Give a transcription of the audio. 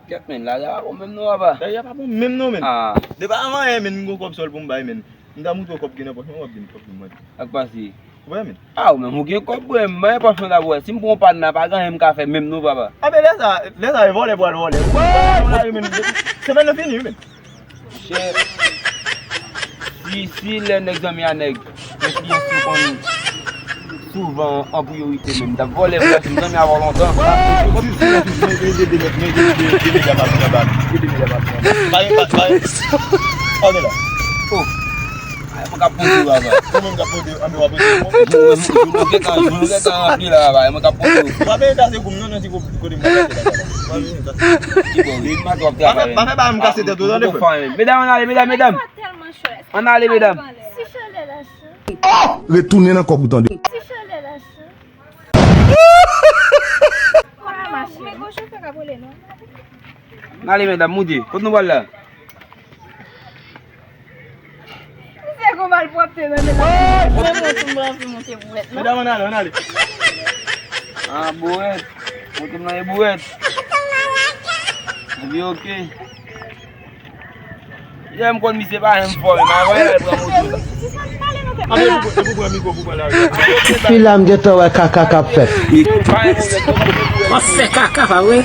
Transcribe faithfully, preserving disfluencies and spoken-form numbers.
Kèt, men, lari a pa bon menm non, papa. Lari a pa bon menm non, men. Ah. Depi avan yè, men, m gon kòb sòl pou m bay, men. M ta montre w kòb gen nan pòch mwen, w ap di m kòb pou mwen. Ak pase. Ou wè, men. Ah, ou menm ou gen kòb, wi, m pa gen pòch mwen ta pou wè. Si m pran w pa nan, pa gen anyen m ka fè menm non, papa. Ah, men lè sa, lè sa, e vòlè pral vòlè. Ou wè, men, semèn nan fini, wi, men. Chè. Si, si lè nèg zanmi a nèg, enfliyans li konn souvan an priyorite menm. T ap vòlè vre, si zanmi avè w lontan. Mwen k ap poze w, papa. Ou menm k ap poze w, anben w ap poze w. Jou nou gentan, jou nou gentan ranpli la, papa. Mwen k ap poze w. Pa vin kase kou m non, nan ti kou kote mwen kase la, papa. Pa vin kase. Ki bò, wi, m pa t w ap travay. Pa fè, pa fè bagay m kase tèt ou, tande, frè. Medam, ann ale, medam, medam. Ann ale, medam. Si chalè la cho. Retounen nan kòb ou tande. Si chalè la cho. Kòb la mache. Men gon chofè k ap rele non. Ann ale, medam, moute. Kot nou pral la? Misye gon malpwòpte nan medam. Mwen mwen tou mwen anvi monte bwèt non. Medam, ann ale, ann ale. Ah, bwèt. Monte m nan e bwèt. Epi oke. Lè m konn misye pa janm fò, men avan lè l pran moto la. Fi la m gentan wè kaka k ap fèt. Wap fè kaka pa vre?